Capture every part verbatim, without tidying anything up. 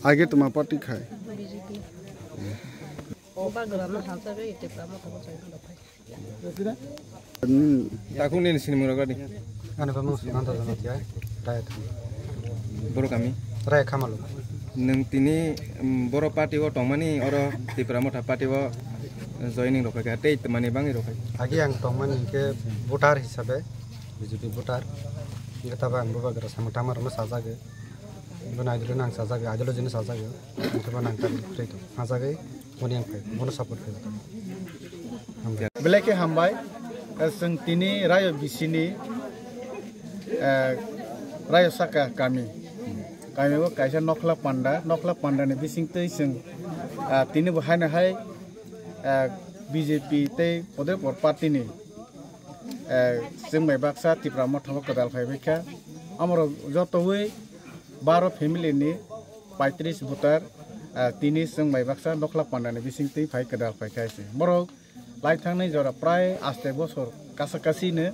Age tuma party khai. B J P. Bubagra no hamsa be ite pramo tabo chai no phai. Hmm. Takhuk nini sinimung rok gadi. Ani bamung Sukanta Jamatia, Raya Khamal. Boro kami. Raya Khamal. Nwng tini, um, boro party o tongmani oro Tipra Motha party o joining rok khai kha tei tongmani bangwi rok khai. Agi ang tongmani ke voter hisabe, B J P voter. Gata ba ang Bubagra samung tama rok no sajagwi. Bono ideology no ang sajagwi, ideology no sajagwi. Ang khe bono ang tari kwrwi tong. Sajagwi bono yang phai, bono support khlai tong. Hambai. Belai khe hambai, eh, chwng tini Rayo B C ni, eh, Rayo Saka kami. Kami o kaisa Nokhla Panda, Nokhla Panda ni bising twi chwng, ah, tini bo haino hai, eh, B J P tei Podepor party ni, eh, chwng bai baksa Tipra Motha o kwdal phai bai kha. Amorok jotowi baro family ni paitris voter, ah, tini chwng bai baksa Nokhla Panda ni bising twi phai kwdal phai kha se. Borok lai thangnai jora prai aste bosor kasa kasi no,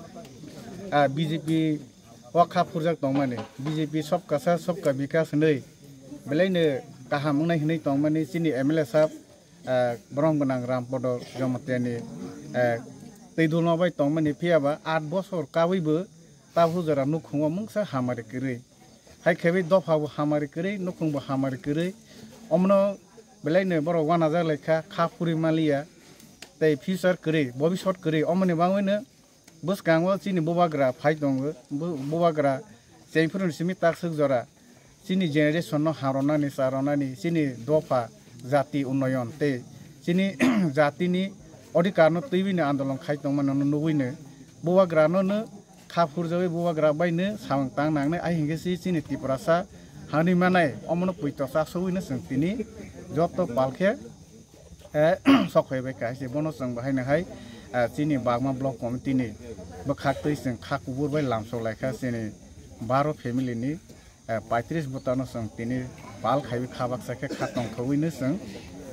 ah, B J P o kha phurjak tongmani, B J P sobka saath sobka bikas hinwi belai no kaham wngnai hinwi tongmani chini M L A sab, ah, borom gwnang Rampodo Jamatia ni, ah, twi dulma bai tongmani phiya ba aat bosor kawi bo tabuk jora nukhung o mungsa hamari kwrwi. Hai khe bai dopha bo hamari kwrwi, nukhung bo hamari kwrwi. Omono belai no borok uanajak lai kha, kha phuri maliya, tei future kwrwi, bobisot kwrwi. Omoni bagwi no bwskango chini bubagra phai tongo, bu-, bubagra chengphuru ni simi takswk jora chini generation no harwnani, charwnani, chini dopha jati unnoyon tei chini jatini odhikar no twiwi no andolon khai tongmani no nugwi no bubagra no no kha phurjagwi bubagra bai no samung tang nangnai, ai hinkhe se chini Tiprasa hani manai omono puito chasogwi no chwng tini joto pal khe, eh, sok phai bai kha se. Bono chwng bahai no hai, eh, chini Bagma Block Committee ni bwkhak twi chwng kha kubur bai lamsok lai kha chini baro family ni, eh, paitris bwtano chwng tini pal khaiwi kha baksa khe kha tongthogwi no chwng,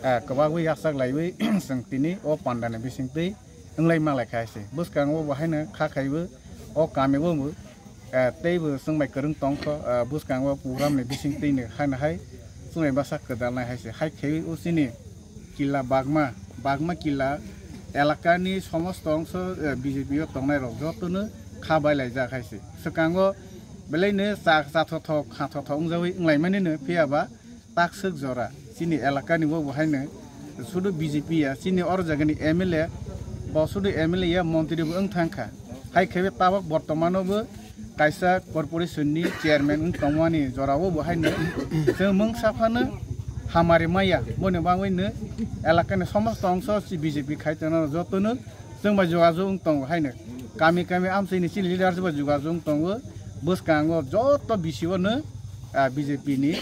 eh, kwbagwi yakchak laiwi chwng tini o pandani bisingtwi wnglai manglai kha se. Bwskango bo haino kha khaiwi o kami o bo, eh, teibo chwng bai kwrwng tongkho, eh, bwskango program ni bisingtwi no haino hai chwng bai bwsa kwdalnai hai se. Hai khaiwi o chini Killa Bagma, Bagma Killa elakani somosto ongso, eh, B J P o tongnai rok jotono kha bai laijak hai se. Swkango belai no cha-, chathothok, khathothok wngjawi wnglaimani no, phiya ba takswk jora chini elakani bo bo haino sudu B J P ya, chini oro jagani M L A bo sudu M L A ya, montri bo wng thang kha. Hai khe tabok bortomano bo kaisa corporation ni chairman wng tongmani jorao bo haino chwng mungsa phano hamari maya, boni bagwi no elakani somosto ongso si B J P khai tongo jotono chwng bai jogajog wng tongo haino kami kami amchaini chini leader bai jogajog wng tongo. Bwskango joto B C O no, ah, B J P ni,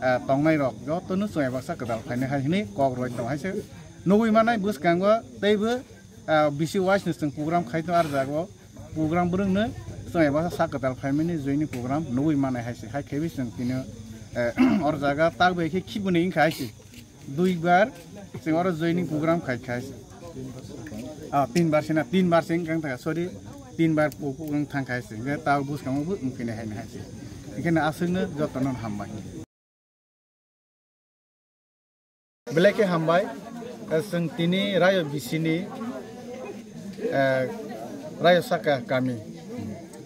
ah, tongnai rok jotono chwng bai baksa kwdal phainai hai hinwi kok roi tongo hai se nugwi manai bwskango teibo, ah, B C wise no chwng program khai tongo ar jago. Program bwrwngno chwng eba sa kwtal phaimani joini program nugwi manai hai se. Hai khe bai chwng tini, eh, or jaga tak bai khe khibuni wngkha hai se. Dui bar chwng oro joini program khai kha hai se. Ah, tin bar sina, tin bar se wngkha, sorry, tin bar pu-, pu-, wng thang kha hai se. Hwnkhe ta bwskango bo wngphinai hai se. Hwnkhe no aswkno jotono hambai. Belai khe hambai, eh, chwng tini Rayo B C ni, eh, Rayo Saka kami.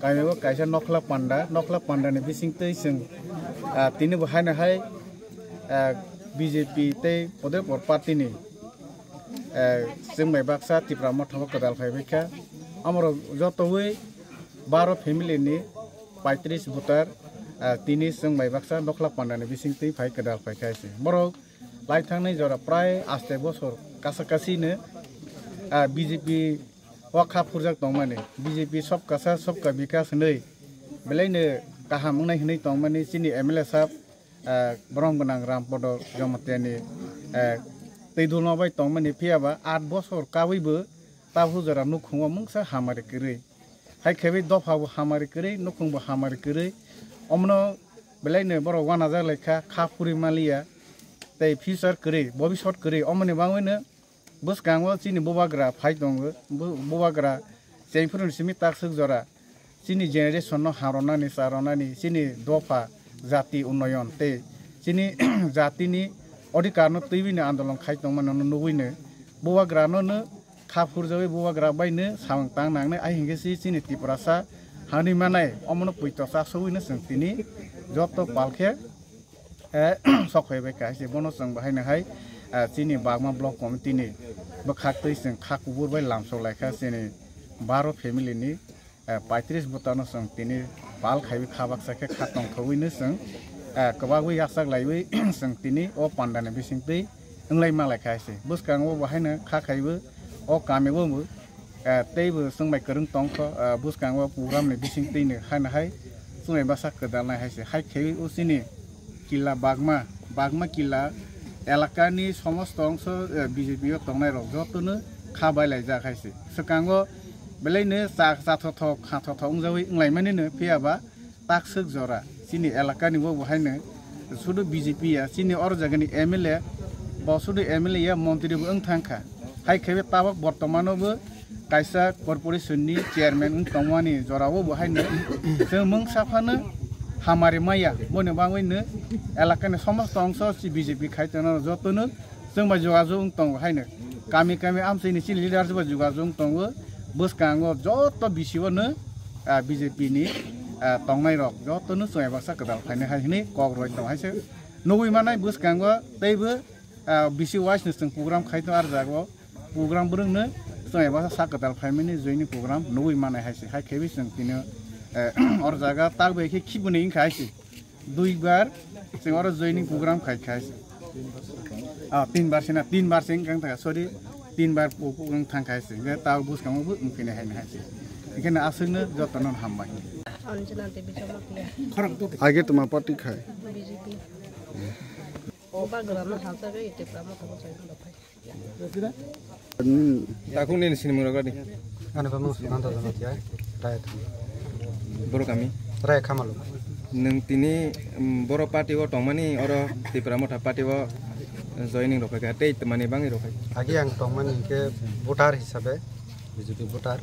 Kami o kaisa Nokhla Panda, Nokhla Panda ni bising twi chwng, ah, tini bo haino hai, eh, B J P tei Podepor party ni, eh, chwng bai baksa Tipra Motha o kwdal phai bai kha. Amorok jotowi baro family ni paitris voter, ah, tini chwng bai baksa Nokhla Panda ni bising twi phai kwdal phai kha se. Borok lai thangnai jora prai aste bosor kasa kasi no, ah, B J P o kha phurjak tongmani. B J P sobka saath sobka bikas hinwi belai no kaham wngnai hinwi tongmani chini M L A sab, ah, borom gwnang Rampodo Jamatia ni, ah, twi dulma bai tongmani, phiya ba aat bosor kawi bo tabuk jora nukhung o mungsa hamari kwrwi. Hai khe bai dopha bo hamari kwrwi, nukhung bo hamari kwrwi. Omono belai no borok uanajak lai kha, kha phuri maliya, tei future kwrwi, bobisot kwrwi. Omoni bagwi no bwskango chini bubagra phai tongo, bu-, bubagra chengphuru ni simi takswk jora chini generation no harwnani, charwnani, chini dopha jati unnoyon tei Chini jatini odhikarno twiwi no andolon khai tongmano no nugwi no bubagrano no kha phurjawi bubagra bai no samung tang nangnai, ai hinkhe si chini Tiprasa hanwi manai omono puito chasogwi no chwng tini joto pal khe, eh, sok phaibai kha hai se. Bono chwng bahai no hai, eh, chini Bagma Block Committee ni bwkhak twi chwng kha kubur bai lamsok lai kha chini baro family ni, eh, paitris bwtano chwng tini pal khaiwi kha baksa khe kha tongthogwi no chwng, eh, kwbagwi yachak laiwi chwng tini o pandani bisingtwi wnglai manglai kha hai se. Bwskango bo haino kha khaiwi o kami o bo, eh, teibo chwng bai kwrwng tongkho, eh, bwskango program ni bisingtwi no haino hai chwng bai bwsa kwdalnai hai se. Hai khaiwi o chini killa Bagma, Bagma killa elakani somosto ongso, eh, B J P o tongnai rok jotono kha bailaijak hai se. Swkango belaino cha-, chathothok, khathothok wngjawi wnglaimani no, phiya ba takswk jora chini elakani bo bo haino sudu B J P ya, chini oro jagani M L A, bo sudu M L A ya, montri bo wng thang kha. Hai khe tabok bortomano bo kaisa corporation ni chairman wng tongmani jorao bo haino chwng mungsa phano hamari maya, boni bagwi no elakani somosto ongso si B J P khai tongnai jotono chwng bai jogajog wng tongo haino. Kami kami amchaini chini leader bai jogajog wng tongo, bwskango joto B C O no, ah, B J P ni, ah, tongnai rok jotono chwng bai baksa kwtal phainai hai hwnwi kok rwui tongo hai se. Nugwi manai bwskango teibo, ah, B C wise no chwng program khai tongo, ar jago program bwrwngno chwng eba sak kwtal phaimani joining program nugwi manai hai se. Hai khebi chwng tini, eh, or jaga tak bai khe khibuni wngkha hai se. Dui bar chwng oro joining program khai kha hai se. Ah, tin bar sina, tin bar se wngkha, sorry, tin bar pu-, pu-, wng thang kha hai se. Hwnkhe tak bwskango bo wngphini hai hai se. Hwnkhe no aswkno jotono hambai. Anjana Devi Jamatia. Age tuma party khai? B J P. Bagrano hajagwi Tipra Motha bo join wngwi phai. Takhuk nini sinimung rok di. Ani bamung Sumanta Jamatia, Rayat. Boro kami? Rayat Khamalu. Nwng tini, um, boro party o tongmani, oro Tipra Motha party o joining rok phaikha, tei twmani bangwi rok phai? Agi ang tongmani hinkhe voter hisabe, B J P voter.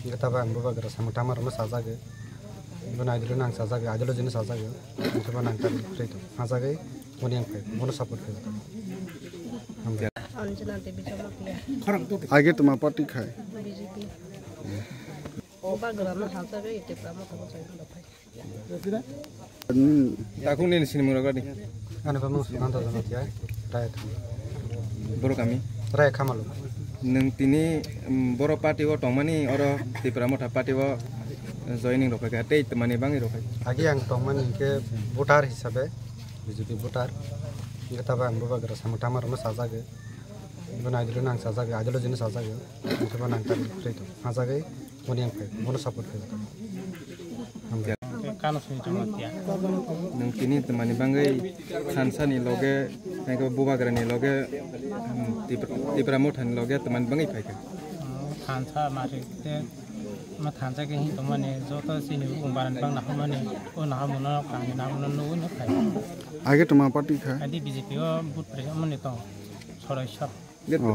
Hinkhe tabuk ang bubagra samung tangma rokno sajagwi. Bono ideology no ang sajagwi, ideology no sajagwi. Hinkhe bono ang tabuk free tong, sajagwi. Boni ang phai, bono support khai. Hambai. Anjana Devi Jamatia. Age tuma party khai? B J P. Bagrano hajagwi Tipra Motha bo join wngwi phai. Takhuk nini sinimung rok di. Ani bamung Sumanta Jamatia, Rayat. Boro kami? Rayat Khamalu. Nwng tini, um, boro party o tongmani, oro Tipra Motha party o joining rok phaikha, tei twmani bangwi rok phai? Agi ang tongmani hinkhe voter hisabe, B J P voter. Hinkhe tabuk ang bubagra samung tangma rokno sajagwi. Bono ideology no ang sajagwi, ideology no sajagwi. Hinkhe bono ang tabuk free tong, sajagwi. Boni ang phai, bono support khai. Kano sini Jamatia. Nwng tini twmani bangwi thansa ni loge, tei bubagra ni loge, um, Tipra, Tipra Motha ni loge twmani bangwi phaikha? Thansa mari te ma thansa khe hin tongmani joto chini bumung barani bang naharmani, o naharmano kani naharmano nugwi no phai. Age tuma party khai? Adi B J P o vote pore mani tong, sorai sor. Oh.